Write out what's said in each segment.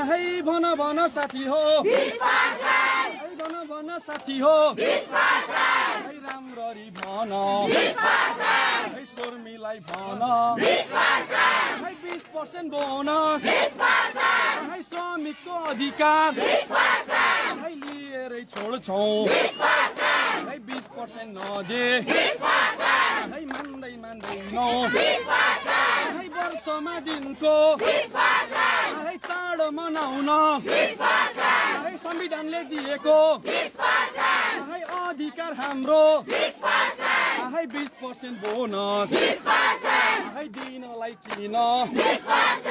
है भन भन साथी हो 20% है भन भन साथी हो 20% है राम्ररी भन 20% है शर्मिलाई भन 20% है 20% बोनस 20% है श्रमिकको अधिकार 20% है लिएरै छोड्छौ 20% है 20% नदे 20% है मान्दै मान्दैनौ 20% है वर्षमा दिनको 20% है चाडो मनाउन 20% है संविधानले दिएको 20% है अधिकार हाम्रो 20% है 20% बोनस 20% है दिनलाई किन 20%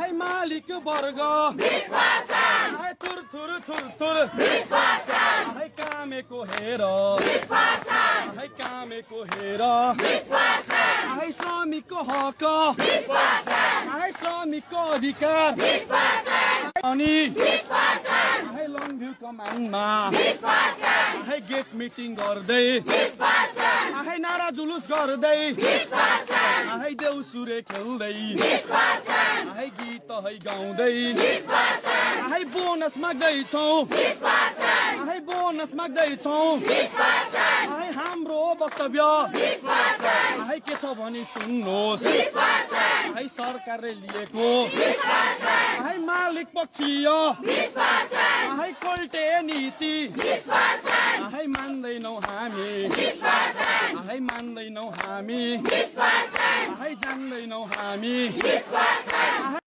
है मालिक वर्ग 20% है थुर थुर थुर थुर 20% है कामेको हेर 20% है कामेको हेर 20% है श्रमिकको हक 20% है श्रमिकको अधिकार 20% अनि 20% है लङभ्यू कमानमा 20% है गेट मिटिङ गर्दै 20% है नारा जुलुस गर्दै 20% है देउसुरे खेल्दै 20% है गीत है गाउँदै 20% है बोनस माग्दैछौ 20% है बोनस माग्दैछौ 20% है हाम्रो वक्तव्य 20% है के छ भनी सुन्नुहोस् 20% है सरकारले लिएको 20% है मालिक पक्षीय 20% है कोल्टे नीति 20% है मान्दैनौ हामी 20% है मान्दैनौ हामी 20% है जान्दैनौ हामी 20%